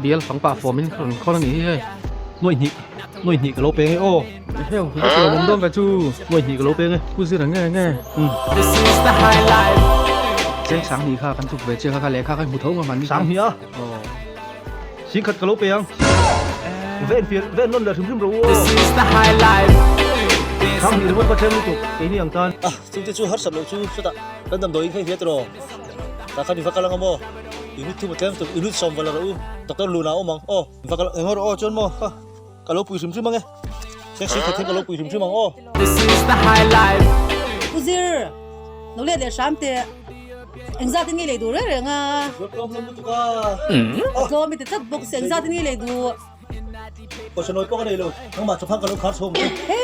Bial fang pah fawmin ka rawn khawn a nih hi hei. Nuaih hnih, nuaih hnih ka lo peng e aw. Heu, ka tlawm awm dawn ve chu. Nuaih hnih ka lo peng e. Pu Zira nge nge. Cheng sang hnih kha kan tuk ve chiah kha kha lehkha kha i hmu tho nga hman. Sang hnih a? Aw. Singkhat ka lo pe ang. Ve en fir, ve en nawn leh hrim hrim rawh u aw. Sang hnih ringawt ka thleng lutuk, keini ang tan. Ah, chungte chu harsat loh chu sawtah kan damdawiin kha i hria tiraw? Tah khan i va kal ang a maw? Unit thum a tlem tuk, unit sawm va la rawh u, doctor Luna a awm ang aw. Va kal eng rawh aw chuan maw ha ka lo pui hrim hrim ang e. Cheng singkhat hian ka lo pui hrim hrim ang aw. Pu Zir, lo let leh hram teh. Engzat in nge lei duh reng reng a? Tlawm hlawm lutuk a. Tlawm i ti tlat bawk si, engzat in nge lei duh? Pawisa nawi pawh ka nei lo, nangmah chawphan ka lo khar chhawm che. He!